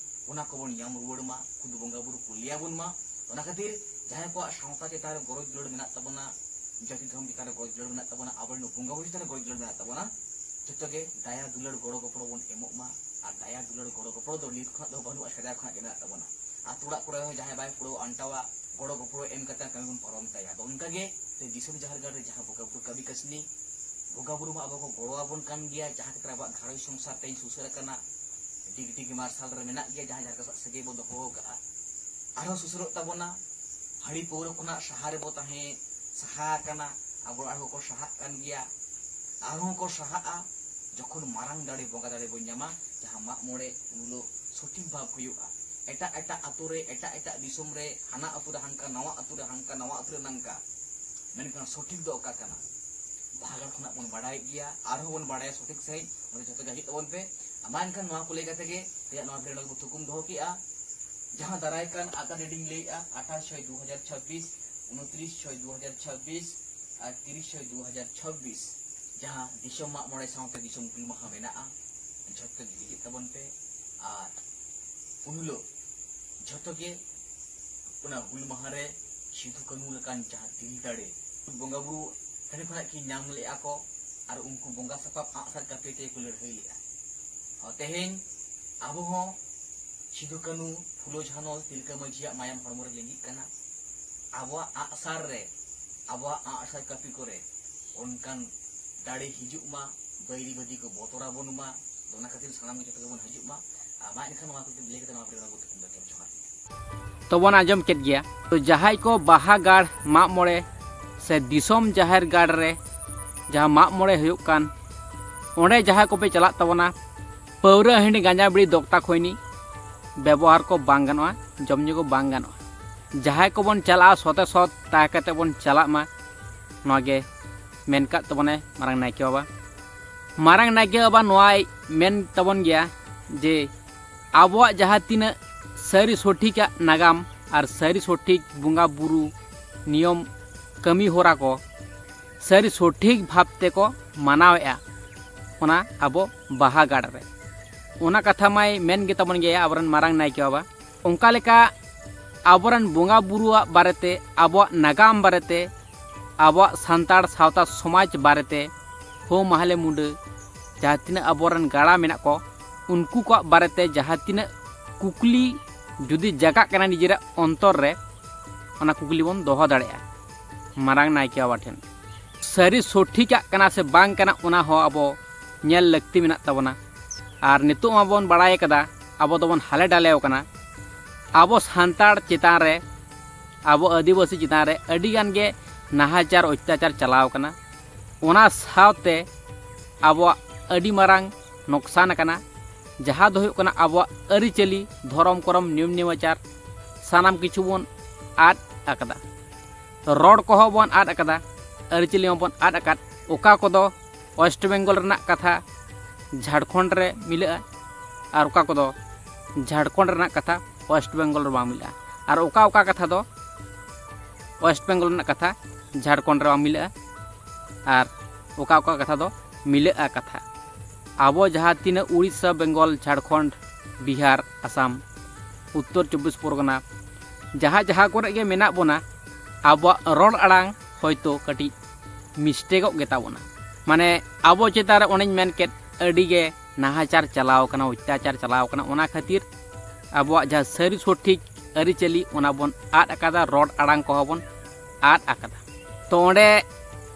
ᱚᱱᱟ ᱠᱚᱵᱚᱱ ᱧᱟᱢ ᱨᱩᱣᱟᱹᱲ ᱢᱟ, ᱠᱷᱩᱫ ᱵᱚᱸᱜᱟ ᱵᱩᱨᱩ ᱠᱚ ᱞᱟᱹᱭᱟᱵᱚᱱ ᱢᱟ᱾ ᱚᱱᱟ ᱠᱷᱟᱹᱛᱤᱨ ᱡᱟᱦᱟᱸᱭ ᱠᱚᱣᱟᱜ ᱥᱟᱶᱛᱟ ᱪᱮᱛᱟᱱ ᱨᱮ ᱜᱚᱨᱚᱡᱽ ᱫᱩᱞᱟᱹᱲ ᱢᱮᱱᱟᱜ ᱛᱟᱵᱚᱱᱟ, ᱡᱟᱹᱛᱤ ᱫᱷᱚᱨᱚᱢ ᱪᱮᱛᱟᱱ ᱨᱮ ᱜᱚᱨᱚᱡᱽ ᱫᱩᱞᱟᱹᱲ ᱢᱮᱱᱟᱜ ᱛᱟᱵᱚᱱᱟ, ᱟᱵᱚᱨᱮᱱ ᱵᱚᱸᱜᱟ ᱵᱩᱨᱩ ᱪᱮᱛᱟᱱ ᱨᱮ ᱜᱚᱨᱚᱡᱽ ᱫᱩᱞᱟᱹᱲ ᱢᱮᱱᱟᱜ ᱛᱟᱵᱚᱱᱟ, ᱡᱚᱛᱚ ᱜᱮ ᱫᱟᱭᱟ ᱫᱩᱞᱟᱹᱲ ᱜᱚᱲᱚ ᱜᱚᱯᱚᱲᱚ ᱵᱚᱱ ᱮᱢᱚᱜ ᱢᱟ᱾ ᱟᱨ ᱫᱟᱭᱟ ᱫᱩᱞᱟᱹᱲ ᱜᱚᱲᱚ ᱜᱚᱯᱚᱲᱚ ᱫᱚ ᱱᱤᱛ ᱠᱷᱚᱱᱟᱜ ᱫᱚ ᱵᱟᱹᱱᱩᱜᱼᱟ, ᱥᱮᱫᱟᱭ ᱠᱷᱚᱱᱟᱜ ᱜᱮ ᱢᱮᱱᱟᱜ ᱛᱟᱵᱚᱱᱟ᱾ ᱟᱛᱳ ᱚᱲᱟᱜ ᱠᱚᱨᱮ ᱦᱚᱸ ᱡᱟᱦᱟᱸᱭ ᱵᱟᱭ ᱠᱩᱲᱟᱹᱣ ᱟᱱᱴᱟᱣᱟ, ᱜᱚᱲᱚ ᱜᱚᱯᱚᱲᱚ ᱮᱢ ᱠᱟᱛᱮ ᱠᱟᱹᱢᱤ ᱵᱚᱱ ᱯᱟᱨᱚᱢ ᱛᱟᱭᱟ᱾ ᱟᱫᱚ ᱚᱱᱠᱟᱜᱮ ᱛᱮ ᱫᱤᱥᱚᱢ ᱡᱟᱦᱮᱨ ᱜᱟᱲ ᱨᱮ ᱡᱟᱦᱟᱸ ᱵᱚᱸᱜᱟ ᱵᱩᱨᱩ ᱠᱟᱹᱢᱤ ᱠᱟᱹᱥᱱᱤ, ᱵᱚᱸᱜᱟ ᱵᱩᱨᱩ ᱢᱟ ᱟᱵᱚ ᱠᱚ ᱜᱚᱲᱚ ᱟᱵᱚᱱ ᱠᱟᱱ ᱜᱮᱭᱟ, ᱡᱟᱦᱟᱸ ᱠᱷᱟᱹᱛᱤᱨ ᱟᱵᱚᱣᱟᱜ ᱜᱷᱟᱨᱚᱸᱡᱽ ᱥᱚᱝᱥᱟᱨ ᱛᱮᱦᱮᱧ ᱥᱩᱥᱟᱹᱨ ᱟᱠᱟᱱᱟ, ᱰᱤᱜᱽ ᱰᱤᱜᱽ ᱢᱟᱨᱥᱟᱞ ᱨᱮ ᱢᱮᱱᱟᱜ ᱜᱮᱭᱟ, ᱡᱟᱦᱟᱸ ᱡᱟᱦᱟᱸ ᱞᱮᱠᱟ ᱥᱟᱹᱜᱟᱹᱭ ᱵᱚ ᱫᱚᱦᱚ ᱟᱠᱟᱫᱼᱟ᱾ ᱟᱨᱦᱚᱸ ᱥᱩᱥᱟᱹᱨᱚᱜ ᱛᱟᱵᱚᱱᱟ, ᱦᱟᱺᱰᱤ ᱯᱟᱹᱣᱨᱟᱹ ᱠᱷᱚᱱᱟᱜ ᱥᱟᱦᱟ ᱨᱮᱵᱚ ᱛᱟᱦᱮᱸ, ᱥᱟᱦᱟ ᱟᱠᱟᱱᱟ, ᱟᱵᱚ ᱚᱲᱟᱜ ᱦᱚᱲ ᱠᱚ ᱥᱟᱦᱟᱜ ᱠᱟᱱ ᱜᱮᱭᱟ, ᱟᱨᱦᱚᱸ ᱠᱚ ᱥᱟᱦᱟᱜᱼᱟ᱾ ᱡᱚᱠᱷᱚᱱ ᱢᱟᱨᱟᱝ ᱫᱟᱲᱮ, ᱵᱚᱸᱜᱟ ᱫᱟᱲᱮ ᱵᱚᱱ ᱧᱟᱢᱟ, ᱡᱟᱦᱟᱸ ᱢᱟᱜ ᱢᱚᱬᱮ, ᱩᱱ ᱦᱤᱞᱳᱜ ᱥᱚᱴᱷᱤᱠ ᱵᱷᱟᱵᱽ ᱦᱩᱭᱩᱜᱼᱟ᱾ ᱮᱴᱟᱜ ᱮᱴᱟᱜ ᱟᱛᱳ ᱨᱮ, ᱮᱴᱟᱜ ᱮᱴᱟᱜ ᱫᱤᱥᱚᱢ ᱨᱮ, ᱦᱟᱱᱟ ᱟᱛᱳ ᱨᱮ ᱦᱟᱱᱠᱟ, ᱱᱟᱣᱟ ᱟᱛᱳ ᱨᱮ ᱦᱟᱱᱠᱟ, ᱱᱟᱣᱟ ᱟᱛᱳ ᱨᱮ ᱱᱟᱝᱠᱟ, ᱢᱮᱱᱠᱷᱟᱱ ᱥᱚᱴᱷᱤᱠ ᱫᱚ ᱚᱠᱟ ᱠᱟᱱᱟ? ᱵᱟᱦᱟ ᱜᱟᱲ ᱠᱷᱚᱱᱟᱜ ᱵᱚᱱ ᱵᱟᱲᱟᱭᱮᱫ ᱜᱮᱭᱟ, ᱟᱨᱦᱚᱸ ᱵᱚᱱ ᱵᱟᱲᱟᱭᱟ ᱥᱚᱴᱷᱤᱠ ᱥᱟᱺᱦᱤᱡ᱾ ᱚᱱᱟ ᱡᱚᱛᱚ ᱜᱮ ᱦᱤᱡᱩᱜ ᱛᱟᱵᱚᱱ ᱯᱮ᱾ ᱢᱟ ᱮᱱᱠᱷᱟᱱ ᱱᱚᱣᱟ ᱠᱚ ᱞᱟᱹᱭ ᱠᱟᱛᱮ ᱜᱮ ᱛᱮᱦᱮᱧᱟᱜ ᱱᱚᱣᱟ ᱵᱷᱤᱰᱤᱭᱳ ᱱᱚᱰᱮ ᱵᱚ ᱛᱷᱩᱠᱩᱢ ᱫᱚᱦᱚ ᱠᱮᱜᱼᱟ᱾ ᱡᱟᱦᱟᱸ ᱫᱟᱨᱟᱭ ᱠᱟᱱ ᱟᱜᱟᱢ ᱰᱮᱴ ᱤᱧ ᱞᱟᱹᱭᱮᱜᱼᱟ, ᱟᱴᱷᱟᱥ ᱪᱷᱚᱭ ᱫᱩ ᱦᱟᱡᱟᱨ ᱪᱷᱟᱵᱵᱤᱥ, ᱩᱱᱛᱨᱤᱥ ᱪᱷᱚᱭ ᱫᱩ ᱦᱟᱡᱟᱨ ᱪᱷᱟᱵᱵᱤᱥ ᱟᱨ ᱛᱤᱨᱤᱥ ᱪᱷᱚᱭ ᱫᱩ ᱦᱟᱡᱟᱨ ᱪᱷᱟᱵᱵᱤᱥ, ᱡᱟᱦᱟᱸ ᱫᱤᱥᱚᱢ ᱢᱟᱜ ᱢᱚᱬᱮ ᱥᱟᱶᱛᱮ ᱫᱤᱥᱚᱢ ᱦᱩᱞ ᱢᱟᱦᱟ ᱢᱮᱱᱟᱜᱼᱟ, ᱡᱷᱚᱛᱚ ᱜᱮ ᱦᱤᱡᱩᱜ ᱛᱟᱵᱚᱱ ᱯᱮ᱾ ᱟᱨ ᱩᱱ ᱦᱤᱞᱳᱜ ᱡᱷᱚᱛᱚ ᱜᱮ ᱚᱱᱟ ᱦᱩᱞ ᱢᱟᱦᱟ ᱨᱮ ᱥᱤᱫᱷᱩ ᱠᱟᱹᱱᱩ ᱞᱮᱠᱟᱱ ᱡᱟᱦᱟᱸ ᱫᱤᱞ ᱫᱟᱲᱮ ᱵᱚᱸᱜᱟ ᱵᱩᱨᱩ ᱴᱷᱮᱱ ᱠᱷᱚᱱᱟᱜ ᱠᱤᱱ ᱧᱟᱢ ᱞᱮᱜᱼᱟ ᱠᱚ, ᱟᱨ ᱩᱱᱠᱩ ᱵᱚᱸᱜᱟ ᱥᱟᱯᱟᱵ ᱟᱸᱜᱼᱥᱟᱨ ᱠᱟᱹᱯᱤ ᱛᱮ ᱠᱚ ᱞᱟᱹᱲᱦᱟᱹᱭ ᱞᱮᱜᱼᱟ᱾ ᱦᱚᱸ, ᱛᱮᱦᱮᱧ ᱟᱵᱚ ᱦᱚᱸ ᱥᱤᱫᱷᱩ ᱠᱟᱹᱱᱩ, ᱯᱷᱩᱞᱳ ᱡᱷᱟᱱᱚ, ᱛᱤᱞᱠᱟᱹ ᱢᱟᱹᱡᱷᱤᱭᱟᱜ ᱢᱟᱭᱟᱢ ᱦᱚᱲᱢᱚ ᱨᱮ ᱞᱤᱸᱜᱤᱜ ᱠᱟᱱᱟ᱾ ᱟᱵᱚᱣᱟᱜ ᱟᱸᱜᱼᱥᱟᱨ ᱨᱮ, ᱟᱵᱚᱣᱟᱜ ᱟᱸᱜᱼᱥᱟᱨ ᱠᱟᱹᱯᱤ ᱠᱚᱨᱮ ᱚᱱᱠᱟᱱ ᱫᱟᱲᱮ ᱦᱤᱡᱩᱜ ᱢᱟ, ᱵᱟᱹᱭᱨᱤ ᱵᱟᱹᱫᱤ ᱠᱚ ᱵᱚᱛᱚᱨ ᱟᱵᱚᱱ ᱢᱟ᱾ ᱚᱱᱟ ᱠᱷᱟᱹᱛᱤᱨ ᱥᱟᱱᱟᱢ ᱜᱮ ᱡᱚᱛᱚ ᱜᱮᱵᱚᱱ ᱦᱤᱡᱩᱜ ᱢᱟ᱾ ᱟᱨ ᱢᱟ ᱮᱱᱠᱷᱟᱱ ᱱᱚᱣᱟ ᱠᱚ ᱞᱟᱹᱭ ᱠᱟᱛᱮ ᱱᱚᱣᱟ ᱵᱷᱤᱰᱤᱭᱳ ᱨᱮᱱᱟᱜ ᱵᱚᱱ ᱛᱷᱩᱠᱩᱢ ᱫᱟ᱾ ᱡᱚᱦᱟᱨ᱾ ᱛᱚᱵᱚᱱ ᱟᱸᱡᱚᱢ ᱠᱮᱫ ᱜᱮᱭᱟ᱾ ᱛᱚ ᱡᱟᱦᱟᱸᱭ ᱠᱚ ᱵᱟᱦᱟ ᱜᱟᱲ ᱢᱟᱜ ᱢᱚᱬᱮ ᱥᱮ ᱫᱤᱥᱚᱢ ᱡᱟᱦᱮᱨ ᱜᱟᱲ ᱨᱮ ᱡᱟᱦᱟᱸ ᱢᱟᱜ ᱢᱚᱬᱮ ᱦᱩᱭᱩᱜ ᱠᱟᱱ, ᱚᱸᱰᱮ ᱡᱟᱦᱟᱸᱭ ᱠᱚᱯᱮ ᱪᱟᱞᱟᱜ ᱛᱟᱵᱚᱱᱟ, ᱯᱟᱹᱣᱨᱟᱹ, ᱦᱟᱺᱰᱤ, ᱜᱟᱸᱡᱟ, ᱵᱤᱲᱤ, ᱫᱚᱠᱛᱟ, ᱠᱷᱚᱭᱱᱤ ᱵᱮᱵᱚᱦᱟᱨ ᱠᱚ ᱵᱟᱝ ᱜᱟᱱᱚᱜᱼᱟ, ᱡᱚᱢ ᱧᱩ ᱠᱚ ᱵᱟᱝ ᱜᱟᱱᱚᱜᱼᱟ᱾ ᱡᱟᱦᱟᱸᱭ ᱠᱚᱵᱚᱱ ᱪᱟᱞᱟᱜᱼᱟ, ᱥᱚᱛᱮ ᱥᱚᱛ ᱛᱟᱦᱮᱸ ᱠᱟᱛᱮ ᱵᱚᱱ ᱪᱟᱞᱟᱜ ᱢᱟ, ᱱᱚᱣᱟ ᱜᱮ ᱢᱮᱱ ᱠᱟᱜ ᱛᱟᱵᱚᱱᱟᱭ ᱢᱟᱨᱟᱝ ᱱᱟᱭᱠᱮ ᱵᱟᱵᱟ᱾ ᱢᱟᱨᱟᱝ ᱱᱟᱭᱠᱮ ᱵᱟᱵᱟ ᱱᱚᱣᱟᱭ ᱢᱮᱱ ᱛᱟᱵᱚᱱ ᱜᱮᱭᱟ ᱡᱮ ᱟᱵᱚᱣᱟᱜ ᱡᱟᱦᱟᱸ ᱛᱤᱱᱟᱹᱜ ᱥᱟᱹᱨᱤ ᱥᱚᱴᱷᱤᱠᱟᱜ ᱱᱟᱜᱟᱢ ᱟᱨ ᱥᱟᱹᱨᱤ ᱥᱚᱴᱷᱤᱠ ᱵᱚᱸᱜᱟ ᱵᱩᱨᱩ ᱱᱤᱭᱚᱢ ᱠᱟᱹᱢᱤ ᱦᱚᱨᱟ ᱠᱚ ᱥᱟᱹᱨᱤ ᱥᱚᱴᱷᱤᱠ ᱵᱷᱟᱵᱽ ᱛᱮᱠᱚ ᱢᱟᱱᱟᱣᱮᱫᱼᱟ, ᱚᱱᱟ ᱟᱵᱚ ᱵᱟᱦᱟ ᱜᱟᱲ ᱨᱮ᱾ ᱚᱱᱟ ᱠᱟᱛᱷᱟ ᱢᱟᱭ ᱢᱮᱱ ᱜᱮᱛᱟᱵᱚᱱ ᱜᱮᱭᱟ ᱟᱵᱚᱨᱮᱱ ᱢᱟᱨᱟᱝ ᱱᱟᱭᱠᱮ ᱵᱟᱵᱟ᱾ ᱚᱱᱠᱟ ᱞᱮᱠᱟ ᱟᱵᱚᱨᱮᱱ ᱵᱚᱸᱜᱟ ᱵᱩᱨᱩᱣᱟᱜ ᱵᱟᱨᱮᱛᱮ, ᱟᱵᱚᱣᱟᱜ ᱱᱟᱜᱟᱢ ᱵᱟᱨᱮᱛᱮ, ᱟᱵᱚᱣᱟᱜ ᱥᱟᱱᱛᱟᱲ ᱥᱟᱶᱛᱟ ᱥᱚᱢᱟᱡᱽ ᱵᱟᱨᱮᱛᱮ, ᱦᱳ ᱢᱟᱦᱞᱮ ᱢᱩᱸᱰᱟᱹ, ᱡᱟᱦᱟᱸ ᱛᱤᱱᱟᱹᱜ ᱟᱵᱚᱨᱮᱱ ᱜᱟᱲᱟ ᱢᱮᱱᱟᱜ ᱠᱚ, ᱩᱱᱠᱩ ᱠᱚᱣᱟᱜ ᱵᱟᱨᱮᱛᱮ ᱡᱟᱦᱟᱸ ᱛᱤᱱᱟᱹᱜ ᱠᱩᱠᱞᱤ ᱡᱩᱫᱤ ᱡᱟᱜᱟᱜ ᱠᱟᱱᱟ ᱱᱤᱡᱮᱨᱟᱜ ᱚᱱᱛᱚᱨ ᱨᱮ, ᱚᱱᱟ ᱠᱩᱠᱞᱤ ᱵᱚᱱ ᱫᱚᱦᱚ ᱫᱟᱲᱮᱭᱟᱜᱼᱟ ᱢᱟᱨᱟᱝ ᱱᱟᱭᱠᱮ ᱵᱟᱵᱟ ᱴᱷᱮᱱ᱾ ᱥᱟᱹᱨᱤ ᱥᱚᱴᱷᱤᱠᱟᱜ ᱠᱟᱱᱟ ᱥᱮ ᱵᱟᱝ ᱠᱟᱱᱟ, ᱚᱱᱟ ᱦᱚᱸ ᱟᱵᱚ ᱧᱮᱞ ᱞᱟᱹᱠᱛᱤ ᱢᱮᱱᱟᱜ ᱛᱟᱵᱚᱱᱟ᱾ ᱟᱨ ᱱᱤᱛᱚᱜ ᱢᱟᱵᱚᱱ ᱵᱟᱲᱟᱭ ᱠᱟᱫᱟ, ᱟᱵᱚ ᱫᱚᱵᱚᱱ ᱦᱟᱞᱮ ᱰᱟᱞᱮᱣ ᱠᱟᱱᱟ᱾ ᱟᱵᱚ ᱥᱟᱱᱛᱟᱲ ᱪᱮᱛᱟᱱ ᱨᱮ, ᱟᱵᱚ ᱟᱹᱫᱤᱵᱟᱹᱥᱤ ᱪᱮᱛᱟᱱ ᱨᱮ ᱟᱹᱰᱤ ᱜᱟᱱ ᱜᱮ ᱱᱟᱦᱟᱪᱟᱨ ᱚᱛᱛᱟᱪᱟᱨ ᱪᱟᱞᱟᱣ ᱠᱟᱱᱟ᱾ ᱚᱱᱟ ᱥᱟᱶᱛᱮ ᱟᱵᱚᱣᱟᱜ ᱟᱹᱰᱤ ᱢᱟᱨᱟᱝ ᱱᱚᱠᱥᱟᱱ ᱟᱠᱟᱱᱟ᱾ ᱡᱟᱦᱟᱸ ᱫᱚ ᱦᱩᱭᱩᱜ ᱠᱟᱱᱟ ᱟᱵᱚᱣᱟᱜ ᱟᱹᱨᱤᱪᱟᱹᱞᱤ, ᱫᱷᱚᱨᱚᱢ ᱠᱚᱨᱚᱢ, ᱱᱤᱭᱚᱢ ᱱᱮᱢᱟᱪᱟᱨ, ᱥᱟᱱᱟᱢ ᱠᱤᱪᱷᱩ ᱵᱚᱱ ᱟᱫ ᱟᱠᱟᱫᱟ᱾ ᱨᱚᱲ ᱠᱚᱦᱚᱸ ᱵᱚᱱ ᱟᱫ ᱟᱠᱟᱫᱟ, ᱟᱹᱨᱤᱪᱟᱹᱞᱤ ᱦᱚᱸᱵᱚᱱ ᱟᱫ ᱟᱠᱟᱫ᱾ ᱚᱠᱟ ᱠᱚᱫᱚ ᱳᱭᱮᱥᱴ ᱵᱮᱝᱜᱚᱞ ᱨᱮᱱᱟᱜ ᱠᱟᱛᱷᱟ ᱡᱷᱟᱲᱠᱷᱚᱸᱰ ᱨᱮ ᱢᱤᱞᱟᱹᱜᱼᱟ, ᱟᱨ ᱚᱠᱟ ᱠᱚᱫᱚ ᱡᱷᱟᱲᱠᱷᱚᱸᱰ ᱨᱮᱱᱟᱜ ᱠᱟᱛᱷᱟ ᱳᱭᱮᱥᱴ ᱵᱮᱝᱜᱚᱞ ᱨᱮ ᱵᱟᱝ ᱢᱤᱞᱟᱹᱜᱼᱟ, ᱟᱨ ᱚᱠᱟ ᱚᱠᱟ ᱠᱟᱛᱷᱟ ᱫᱚ ᱳᱭᱮᱥᱴ ᱵᱮᱝᱜᱚᱞ ᱨᱮᱱᱟᱜ ᱠᱟᱛᱷᱟ ᱡᱷᱟᱲᱠᱷᱚᱸᱰ ᱨᱮ ᱵᱟᱝ ᱢᱤᱞᱟᱹᱜᱼᱟ, ᱟᱨ ᱚᱠᱟ ᱚᱠᱟ ᱠᱟᱛᱷᱟ ᱫᱚ ᱢᱤᱞᱟᱹᱜᱼᱟ ᱠᱟᱛᱷᱟ᱾ ᱟᱵᱚ ᱡᱟᱦᱟᱸ ᱛᱤᱱᱟᱹᱜ ᱩᱲᱤᱥᱥᱟ, ᱵᱮᱝᱜᱚᱞ, ᱡᱷᱟᱲᱠᱷᱚᱸᱰ, ᱵᱤᱦᱟᱨ, ᱟᱥᱟᱢ, ᱩᱛᱛᱚᱨ ᱪᱚᱵᱵᱤᱥ ᱯᱚᱨᱜᱚᱱᱟ, ᱡᱟᱦᱟᱸ ᱡᱟᱦᱟᱸ ᱠᱚᱨᱮ ᱜᱮ ᱢᱮᱱᱟᱜ ᱵᱚᱱᱟ, ᱟᱵᱚᱣᱟᱜ ᱨᱚᱲ ᱟᱲᱟᱝ ᱦᱚᱭᱛᱳ ᱠᱟᱹᱴᱤᱡ ᱢᱤᱥᱴᱮᱠᱚᱜ ᱜᱮᱛᱟ ᱵᱚᱱᱟ᱾ ᱢᱟᱱᱮ ᱟᱵᱚ ᱪᱮᱛᱟᱱ ᱨᱮ ᱚᱱᱮᱧ ᱢᱮᱱ ᱠᱮᱫ, ᱟᱹᱰᱤ ᱜᱮ ᱱᱟᱦᱟᱪᱟᱨ ᱪᱟᱞᱟᱣ ᱠᱟᱱᱟ, ᱚᱛᱛᱟᱪᱟᱨ ᱪᱟᱞᱟᱣ ᱠᱟᱱᱟ᱾ ᱚᱱᱟ ᱠᱷᱟᱹᱛᱤᱨ ᱟᱵᱚᱣᱟᱜ ᱡᱟᱦᱟᱸ ᱥᱟᱹᱨᱤ ᱥᱚᱴᱷᱤᱠ ᱟᱹᱨᱤᱪᱟᱹᱞᱤ, ᱚᱱᱟ ᱵᱚᱱ ᱟᱫ ᱟᱠᱟᱫᱟ, ᱨᱚᱲ ᱟᱲᱟᱝ ᱠᱚᱦᱚᱸ ᱵᱚᱱ ᱟᱫ ᱟᱠᱟᱫᱟ᱾ ᱛᱚ ᱚᱸᱰᱮ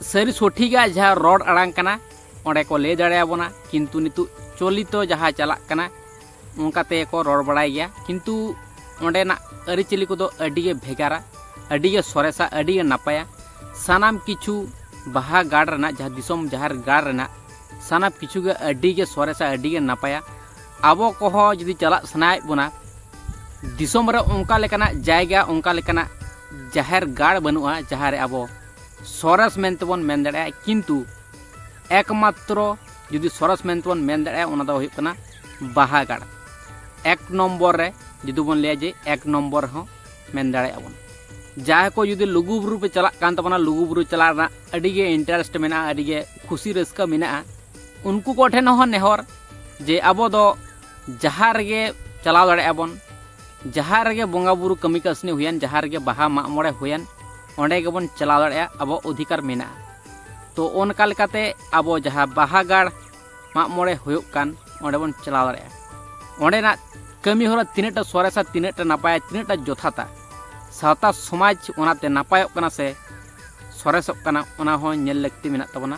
ᱥᱟᱹᱨᱤ ᱥᱚᱴᱷᱤᱠᱟᱜ ᱡᱟᱦᱟᱸ ᱨᱚᱲ ᱟᱲᱟᱝ ᱠᱟᱱᱟ, ᱚᱸᱰᱮ ᱠᱚ ᱞᱟᱹᱭ ᱫᱟᱲᱮᱭᱟᱵᱚᱱᱟ, ᱠᱤᱱᱛᱩ ᱱᱤᱛᱚᱜ ᱪᱚᱞᱤᱛᱚ ᱡᱟᱦᱟᱸ ᱪᱟᱞᱟᱜ ᱠᱟᱱᱟ, ᱚᱱᱠᱟ ᱛᱮᱜᱮ ᱠᱚ ᱨᱚᱲ ᱵᱟᱲᱟᱭ ᱜᱮᱭᱟ, ᱠᱤᱱᱛᱩ ᱚᱸᱰᱮᱱᱟᱜ ᱟᱹᱨᱤᱪᱟᱹᱞᱤ ᱠᱚᱫᱚ ᱟᱹᱰᱤ ᱜᱮ ᱵᱷᱮᱜᱟᱨᱟ, ᱟᱹᱰᱤ ᱜᱮ ᱥᱚᱨᱮᱥᱟ, ᱟᱹᱰᱤ ᱜᱮ ᱱᱟᱯᱟᱭᱟ᱾ ᱥᱟᱱᱟᱢ ᱠᱤᱪᱷᱩ ᱵᱟᱦᱟ ᱜᱟᱲ ᱨᱮᱱᱟᱜ, ᱡᱟᱦᱟᱸ ᱫᱤᱥᱚᱢ ᱡᱟᱦᱮᱨ ᱜᱟᱲ ᱨᱮᱱᱟᱜ ᱥᱟᱱᱟᱢ ᱠᱤᱪᱷᱩ ᱜᱮ ᱟᱹᱰᱤ ᱜᱮ ᱥᱚᱨᱮᱥᱟ, ᱟᱹᱰᱤ ᱜᱮ ᱱᱟᱯᱟᱭᱟ᱾ ᱟᱵᱚ ᱠᱚᱦᱚᱸ ᱡᱩᱫᱤ ᱪᱟᱞᱟᱜ ᱥᱟᱱᱟᱭᱮᱫ ᱵᱚᱱᱟ, ᱫᱤᱥᱚᱢ ᱨᱮ ᱚᱱᱠᱟ ᱞᱮᱠᱟᱱᱟᱜ ᱡᱟᱭᱜᱟ, ᱚᱱᱠᱟ ᱞᱮᱠᱟᱱᱟᱜ ᱡᱟᱦᱮᱨ ᱜᱟᱲ ᱵᱟᱹᱱᱩᱜᱼᱟ ᱡᱟᱦᱟᱸ ᱨᱮ ᱟᱵᱚ ᱥᱚᱨᱮᱥ ᱢᱮᱱᱛᱮᱵᱚᱱ ᱢᱮᱱ ᱫᱟᱲᱮᱭᱟᱜᱼᱟ, ᱠᱤᱱᱛᱩ ᱮᱠᱢᱟᱛᱨᱚ ᱡᱩᱫᱤ ᱥᱚᱨᱮᱥ ᱢᱮᱱᱛᱮᱵᱚᱱ ᱢᱮᱱ ᱫᱟᱲᱮᱭᱟᱜᱼᱟ, ᱚᱱᱟ ᱫᱚ ᱦᱩᱭᱩᱜ ᱠᱟᱱᱟ ᱵᱟᱦᱟ ᱜᱟᱲ᱾ ᱮᱠ ᱱᱚᱢᱵᱚᱨ ᱨᱮ ᱡᱩᱫᱤ ᱵᱚᱱ ᱞᱟᱹᱭᱟ ᱡᱮ ᱮᱠ ᱱᱚᱢᱵᱚᱨ ᱨᱮᱦᱚᱸ ᱢᱮᱱ ᱫᱟᱲᱮᱭᱟᱜᱼᱟ ᱵᱚᱱ᱾ ᱡᱟᱦᱟᱸᱭ ᱠᱚ ᱡᱩᱫᱤ ᱞᱩᱜᱩᱵᱩᱨᱩ ᱯᱮ ᱪᱟᱞᱟᱜ ᱠᱟᱱ ᱛᱟᱵᱚᱱᱟ, ᱞᱩᱜᱩᱵᱩᱨᱩ ᱪᱟᱞᱟᱜ ᱨᱮᱱᱟᱜ ᱟᱹᱰᱤ ᱜᱮ ᱤᱱᱴᱟᱨᱮᱥᱴ ᱢᱮᱱᱟᱜᱼᱟ, ᱟᱹᱰᱤ ᱜᱮ ᱠᱷᱩᱥᱤ ᱨᱟᱹᱥᱠᱟᱹ ᱢᱮᱱᱟᱜᱼᱟ, ᱩᱱᱠᱩ ᱠᱚᱴᱷᱮᱱ ᱦᱚᱸ ᱱᱮᱦᱚᱨ ᱡᱮ ᱟᱵᱚ ᱫᱚ ᱡᱟᱦᱟᱸ ᱨᱮᱜᱮ ᱪᱟᱞᱟᱣ ᱫᱟᱲᱮᱭᱟᱜᱼᱟ ᱵᱚᱱ, ᱡᱟᱦᱟᱸ ᱨᱮᱜᱮ ᱵᱚᱸᱜᱟ ᱵᱩᱨᱩ ᱠᱟᱹᱢᱤ ᱠᱟᱹᱥᱱᱤ ᱦᱩᱭᱮᱱ, ᱡᱟᱦᱟᱸ ᱨᱮᱜᱮ ᱵᱟᱦᱟ ᱢᱟᱜ ᱢᱚᱬᱮ ᱦᱩᱭᱮᱱ, ᱚᱸᱰᱮ ᱜᱮᱵᱚᱱ ᱪᱟᱞᱟᱣ ᱫᱟᱲᱮᱭᱟᱜᱼᱟ, ᱟᱵᱚ ᱚᱫᱷᱤᱠᱟᱨ ᱢᱮᱱᱟᱜᱼᱟ᱾ ᱛᱚ ᱚᱱᱠᱟ ᱞᱮᱠᱟᱛᱮ ᱟᱵᱚ ᱡᱟᱦᱟᱸ ᱵᱟᱦᱟ ᱜᱟᱲ ᱢᱟᱜ ᱢᱚᱬᱮ ᱦᱩᱭᱩᱜ ᱠᱟᱱ, ᱚᱸᱰᱮ ᱵᱚᱱ ᱪᱟᱞᱟᱣ ᱫᱟᱲᱮᱭᱟᱜᱼᱟ᱾ ᱚᱸᱰᱮᱱᱟᱜ ᱠᱟᱹᱢᱤ ᱦᱚᱨᱟ ᱛᱤᱱᱟᱹᱜ ᱴᱟ ᱥᱚᱨᱮᱥᱟ, ᱛᱤᱱᱟᱹᱜ ᱴᱟ ᱱᱟᱯᱟᱭᱟ, ᱛᱤᱱᱟᱹᱜ ᱴᱟ ᱡᱚᱛᱷᱟᱛᱟ, ᱥᱟᱶᱛᱟ ᱥᱚᱢᱟᱡᱽ ᱚᱱᱟᱛᱮ ᱱᱟᱯᱟᱭᱚᱜ ᱠᱟᱱᱟ ᱥᱮ ᱥᱚᱨᱮᱥᱚᱜ ᱠᱟᱱᱟ, ᱚᱱᱟ ᱦᱚᱸ ᱧᱮᱞ ᱞᱟᱹᱠᱛᱤ ᱢᱮᱱᱟᱜ ᱛᱟᱵᱚᱱᱟ᱾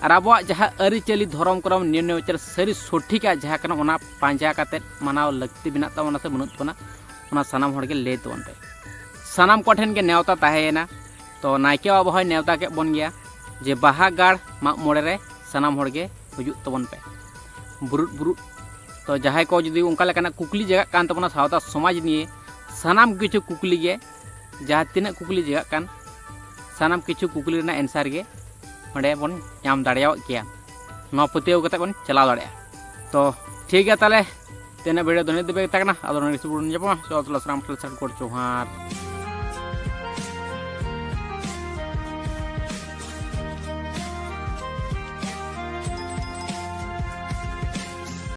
ᱟᱨ ᱟᱵᱚᱣᱟᱜ ᱡᱟᱦᱟᱸ ᱟᱹᱨᱤᱪᱟᱹᱞᱤ, ᱫᱷᱚᱨᱚᱢ ᱠᱚᱨᱚᱢ, ᱱᱤᱭᱚᱢ ᱱᱮᱢᱟᱪᱟᱨ ᱥᱟᱹᱨᱤ ᱥᱚᱴᱷᱤᱠᱟᱜ ᱡᱟᱦᱟᱸ ᱠᱟᱱᱟ, ᱚᱱᱟ ᱯᱟᱸᱡᱟ ᱠᱟᱛᱮᱫ ᱢᱟᱱᱟᱣ ᱞᱟᱹᱠᱛᱤ ᱢᱮᱱᱟᱜ ᱛᱟᱵᱚᱱᱟ ᱥᱮ ᱵᱟᱹᱱᱩᱜ ᱛᱟᱵᱚᱱᱟ, ᱚᱱᱟ ᱥᱟᱱᱟᱢ ᱦᱚᱲ ᱜᱮ ᱞᱟᱹᱭ ᱛᱟᱵᱚᱱ ᱯᱮ᱾ ᱥᱟᱱᱟᱢ ᱠᱚᱴᱷᱮᱱ ᱜᱮ ᱱᱮᱣᱛᱟ ᱛᱟᱦᱮᱸᱭᱮᱱᱟ᱾ ᱛᱚ ᱱᱟᱭᱠᱮ ᱵᱟᱵᱟ ᱦᱚᱸᱭ ᱱᱮᱣᱛᱟ ᱠᱮᱫ ᱵᱚᱱ ᱜᱮᱭᱟ ᱡᱮ ᱵᱟᱦᱟ ᱜᱟᱲ ᱢᱟᱜ ᱢᱚᱬᱮ ᱨᱮ ᱥᱟᱱᱟᱢ ᱦᱚᱲ ᱜᱮ ᱦᱤᱡᱩᱜ ᱛᱟᱵᱚᱱ ᱯᱮ᱾ ᱵᱩᱨᱩᱫ ᱵᱩᱨᱩᱫ ᱛᱚ ᱡᱟᱦᱟᱸᱭ ᱠᱚ ᱡᱩᱫᱤ ᱚᱱᱠᱟ ᱞᱮᱠᱟᱱᱟᱜ ᱠᱩᱠᱞᱤ ᱡᱟᱜᱟᱜ ᱠᱟᱱ ᱛᱟᱵᱚᱱᱟ ᱥᱟᱶᱛᱟ ᱥᱚᱢᱟᱡᱽ ᱱᱤᱭᱮ, ᱥᱟᱱᱟᱢ ᱠᱤᱪᱷᱩ ᱠᱩᱠᱞᱤ ᱜᱮ, ᱡᱟᱦᱟᱸ ᱛᱤᱱᱟᱹᱜ ᱠᱩᱠᱞᱤ ᱡᱟᱜᱟᱜ ᱠᱟᱱ, ᱥᱟᱱᱟᱢ ᱠᱤᱪᱷᱩ ᱠᱩᱠᱞᱤ ᱨᱮᱱᱟᱜ answer ᱜᱮ ᱚᱸᱰᱮ ᱵᱚᱱ ᱧᱟᱢ ᱫᱟᱲᱮᱭᱟᱜ ᱜᱮᱭᱟ᱾ ᱱᱚᱣᱟ ᱯᱟᱹᱛᱭᱟᱹᱣ ᱠᱟᱛᱮ ᱵᱚᱱ ᱪᱟᱞᱟᱣ ᱫᱟᱲᱮᱭᱟᱜᱼᱟ᱾ ᱛᱚ ᱴᱷᱤᱠ ᱜᱮᱭᱟ, ᱛᱟᱦᱚᱞᱮ ᱛᱮᱦᱮᱧᱟᱜ video ᱫᱚ ᱱᱤᱱᱟᱹᱜ ᱫᱷᱟᱹᱵᱤᱡ ᱜᱮ ᱛᱟᱦᱮᱸ ᱠᱟᱱᱟ᱾ ᱟᱫᱚ next video ᱨᱮ ᱧᱟᱯᱟᱢᱟ᱾ ᱪᱚᱞᱚ ᱛᱟᱦᱚᱞᱮ ᱥᱟᱱᱟᱢ ᱴᱷᱮᱱ ᱥᱟᱨ ᱠᱚ ᱡᱚᱦᱟᱨ᱾